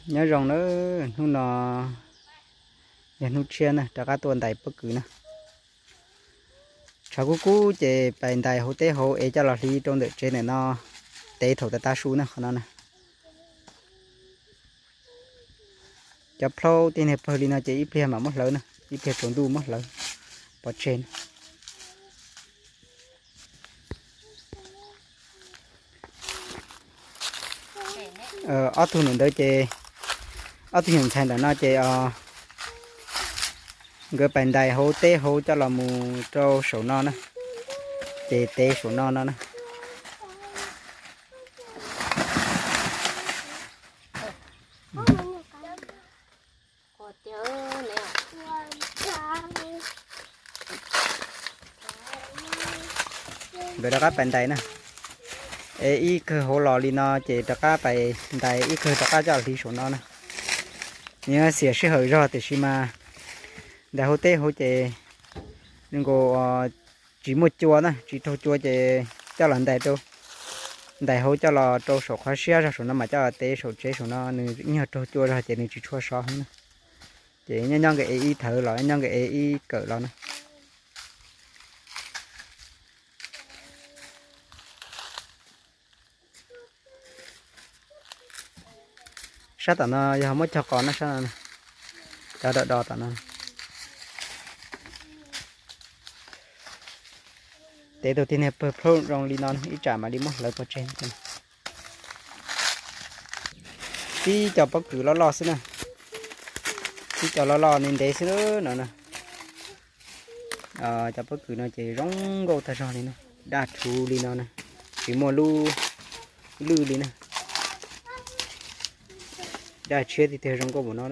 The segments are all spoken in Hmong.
Nyob zoo na, hnub no yog hnub tshiab na, rov qab tuaj ntais pob kws na. Tshav kub kub ces pais ntais hauv teb hauv es coj los hliv rau ntawm tsev ntawm no, tev thaum tav tav su na qhov no na. Cov plaub tij niag pawg li no ces ib pliag mam muab hlawv na, ib pliag tsaus ntuj muab hlawv pov tseg na. Ob tug ntawm ntawd ces, ob tug nyuam ntxhais ntawm no ces nkawd pais ntais hauv teb hauv coj los mus rau saum no na, ces tev saum no no na. Nkawd rov qab pais ntais na, es ib kawg hauv los li no ces rov qab pais ntais ib kawg rov qab coj hliv saum no na. Nws xiam sij hawm zog tiam sis mas ntais hauv teb hauv ces nkaus tsis muaj cua na, tsis raug cua ces coj los ntais rau, ntais hauv coj los rau saum qhov siab zog saum no mas coj los tev saum tsev saum no nws ib nyuag raug cua zog ces nws tsis tshua sov heev na. Ces nyob nyob nkawd ev ib thawv los nyob nkawd ev ib kawm los na. Sab tom no yog muab cog qos na, sab no, cov do do tom no. Tev tau tij niag pawg plaub zoo li no ib tsam mam li muab hlawv pov tseg. Tib co pob kws loj loj xwb na, tib co loj loj ntev ntev xwb no na. Cov pob kws no ces zoo nkauj tag zog li na, daj rhuv li no na, tsis muaj lub lwj li na. Daj tshiab tiag tiag zoo nkauj npaum no.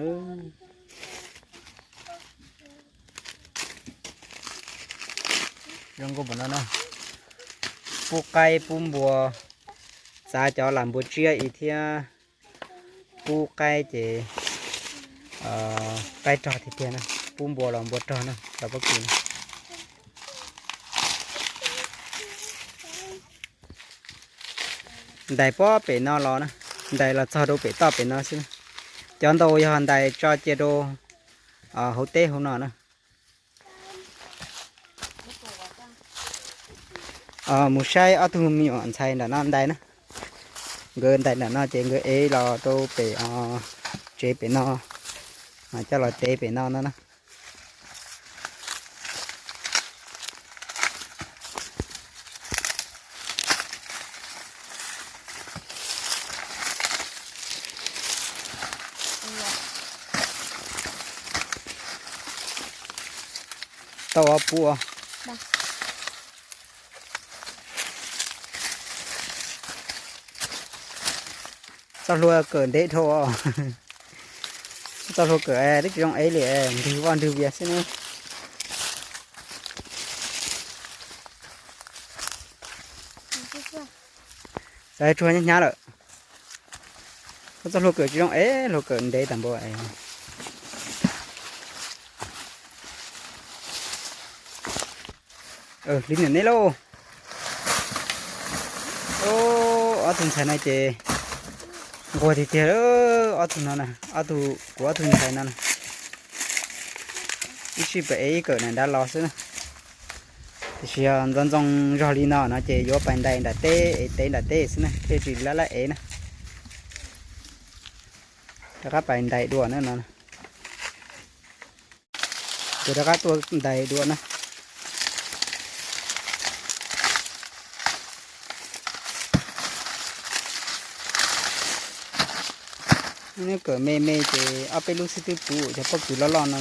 Zoo nkauj npaum no na. Pub qaib pub npua, txav cov lam npua tsiab ib thiab pub qaib ces qaib rog tiag tiag na, pub npua los npua rog na, cov pob kws no. Ntais pob pem no los na, ntais los txog rau pem toj pem no xwb na. Cov ntau yog ntais tso cia rau hauv teb hauv no na. Mus saib ob tug me nyuam ntxhais nram no ntais na. Nkawd ntais nram no ces nkawd ev los rau pem tsev pem no, coj los tev pem no no na. Tau ob pub. Txoj hlua kawm ntev dhau. Txoj hlua kawm twb tsis zoo ev li, nrwg vaj nrwg vias xwb ne. Tsuag hnyav hnyav lawm. Koj txoj hlua kawm tsis zoo es hlua kawm ntev tag npaum. Hliv niam neb lauj. Ob tug ntxhais no ces nquag tiag tiag, ob tug no, ob tug, kuv ob tug ntxhais no. Ib sij pem ev ib kawm nram nrad los xwb na. Tiam sis yog ntxoov ntxoo zog li no no ces yuav pais ntais nram teb es tev nram teb xwb na thiaj tsis lab lab ev na. Rov qab pais ntais dua na no. Kuv rov qab tuaj ntais dua na. Neb kawm me me ces ob peb lub xwb twb puv cov pob kws loj loj no.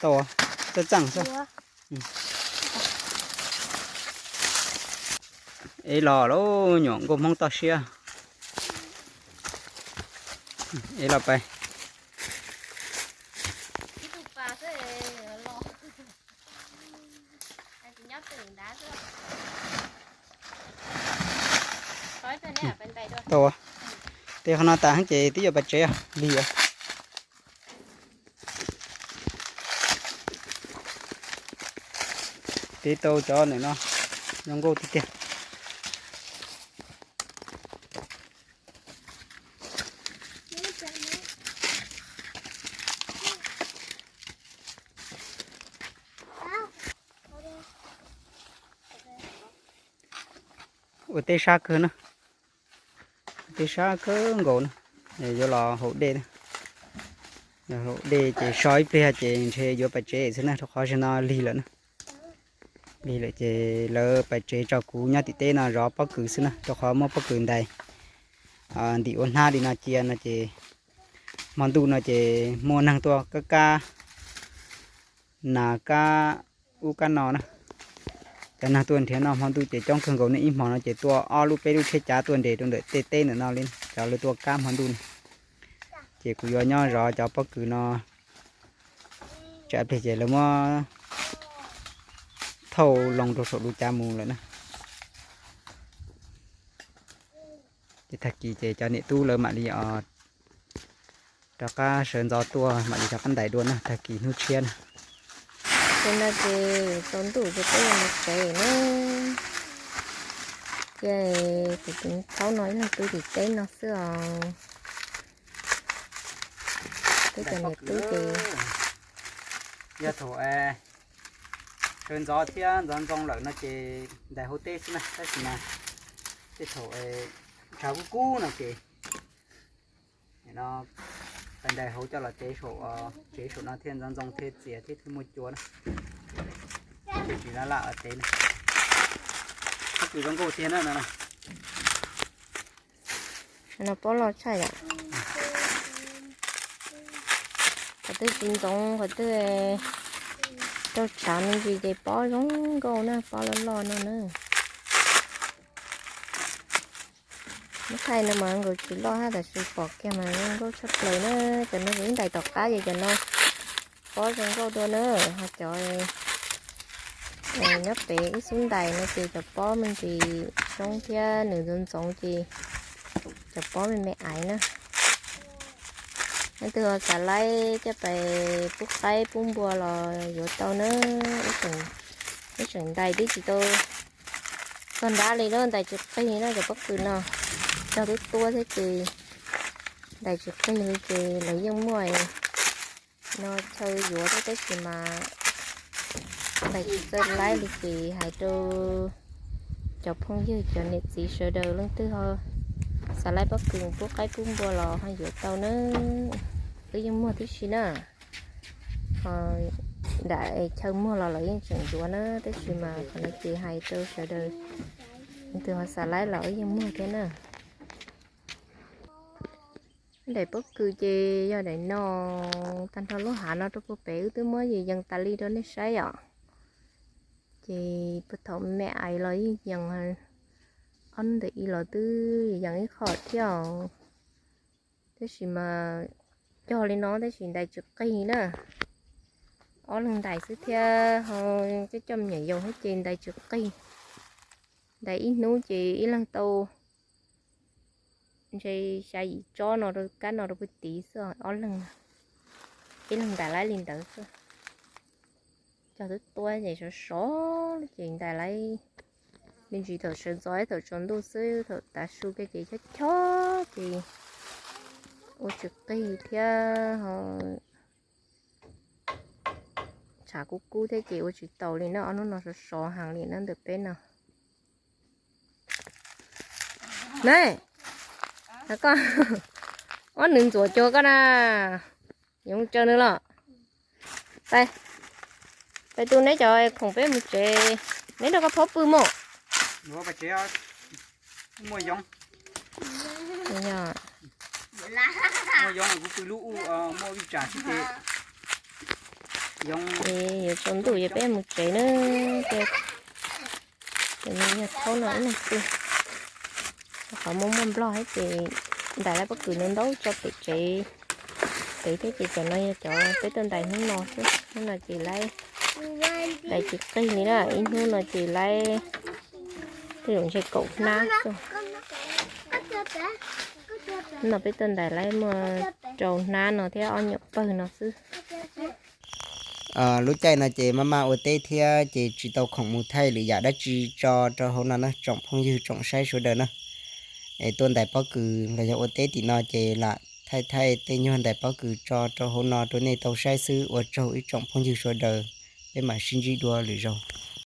Tau, txaj txaj xwb. Ev los lauj, nyuam nkauj Hmoob toj siab. Ev los pais. Tau, tej qhov no tas ces twb yuav pais tsev lig os. Tev tau cov ntawm no zoo nkauj tiag tiag. Ua teb sab kawg na, ua teb sab kawg nkaus na, yuav los haus dej na. Haus dej ces so ib pliag ces ntshe yuav pais tsev xwb na, rau qhov zaum no lig lawm na. Lig lawm ces lawv pais tsev tso kuv nyob tim teb no zov pob kws xwb na, rau qhov muaj pob kws ntais ntim ua hnab li no cia no ces hmo ntuj no ces muaj neeg tuaj kab kab nas kab ub kab no na. Cov neeg tuaj nrhiav noj hmo ntuj ces coob kawg nkaus ne, ib hmo no ces tuaj ob lub peb lub tsheb cav tuaj nres rau ntawm tej teb ntawm no li, cov lawv tuaj kab hmo ntuj no. Ces kuv yuav nyob zov cov pob kws no tsam pliag ces lawv muab thauj loo rau saum lub cav mus lawm na. Ces tag kis ces cov niam tub lawv mam li rov qab sawv ntxov tuaj mam li rov qab ntais dua na, tag kis hnub tshiab na. Ces no ces tsaus ntuj ces peb yuav mus tsev na. Ces kuv tus thaub no ib leeg pw tim teb no xwb os. Peb cov niam tub ces yog thaum sawv ntxov thiab ntxov ntxoo lawm no ces ntais hauv teb xwb na, tab sis mas tej thaum tshav kub kub no ces no ntais hauv coj los tev saum, tsev saum no thiaj ntxov ntxoo thiaj txias thiab thiaj muaj cua na. Tsis laj laj tev na. Pob kws zoo nkauj tiag na no. No pob loj tshaj yom. Qhov twg tsis ntxoov, qhov twg raug tshav me ntsis ces pob zoo nkauj na, pob loj loj no na. Muab thaij no mas nkaus tsis loj hab, tab sis pom kiag mas zoo nkauj tshaj plaws na. Cov no kuv ib ntais tom qab ces cov no pob zoo nkauj dua na. Ho cov nyob pem ib xub ntais no ces cov pob me ntsis zoo thiab nws ntxoov ntxoov ces cov pob me me aiv na. Leej twg ho xav laib coj pais pub qaib pub npua los yuav tau na. Ib tseem ntais twb tsis tau txog nrab li na, ntais tsis qig na cov pob kws no. Cog twb tuab thiab ces ntais tsis qig li ces lawv yeej muaj no chaw yuav thiab, tab sis mas ntais tsis txawj laib li ces hais rau cov phooj ywg cov niam txiv sawv daws leej twg ho xav laib pob kws pub qaib pub npua los ho yuav tau na. Wb yeej muag tib si na. Ho nram chaw muag los lawv yeej tseem yuav na, tab sis mas qhov no ces hais rau sawv daws leej twg ho xav laib los wb yeej muag thiab na. Daim pob kws ces yog daim no, tag nrho lub hav no rau puag pem wb twb muab yees tas li rau nej saib os. Ces puag thaum me me aiv los yeej yees, ob ntawm ib los twb yees ib qho thiab os. Tab sis mas cog li no tab sis ntais tsis qig na. Ob leeg ntais xwb thiab ho coj coj me nyuam yaus thiab ces ntais tsis qig. Ntais ib hnub ces ib leeg tau ntshe xya yim tsob no rau kab no rau pem tid xwb, ob leeg, ib leeg ntais laib li ntawd xwb. Cog twb tuab ces sov sov ces ntais laib me ntsis thaum sawv ntxov thaum tsaus ntuj xwb, thaum tav su kiag ces chob chob ces ua tsis qig thiab ho tshav kub kub thiab ces ua tsis taus li na, ob hnub no sov sov heev li na ntawm peb no. Ne, koj, ob nws ntxuav cuag koj na, yoov tsaws nws los. Pais, pais tu neb cov khoom peb mus tsev, neb nrog koj phob pw mus. Muaj yoov, muaj yoov kuv pw lub u, muaj vij tsam sib ces yoov. Yuav tsaus ntuj ces peb mus tsev na. Ces yog thaub no ib leeg pw, qhov muaj muaj nplog thiab ces ntais lawv pob kws ntau ntau tso pem tsev pem thiab ces cov no yog cov peb tuaj ntais hnub no xwb, hnub no ces laib ntais tsis qig li na, ib hnub no ces laib tej zaum ntshe kaum hnab xwb. Hnub no peb tuaj ntais laib muaj rau hnab no thiab ob nyuam pawg no xwb. Lub caij no ces maj maj ua teb thiab ces tsis tau khoom mus thaij lwm yam dab tsi tso rau hauv no na tsoom phooj ywg tsoom saib sawv daws na. Es tuaj ntais pob kws los yog ua teb tim no ces lam thaij thaij tej nyuag ntais pob kws tso rau hauv no rau nej tau saib xwb, ua tsaug ib tsoom phooj ywg sawv daws, peb mam sib ntsib dua lwm zaus.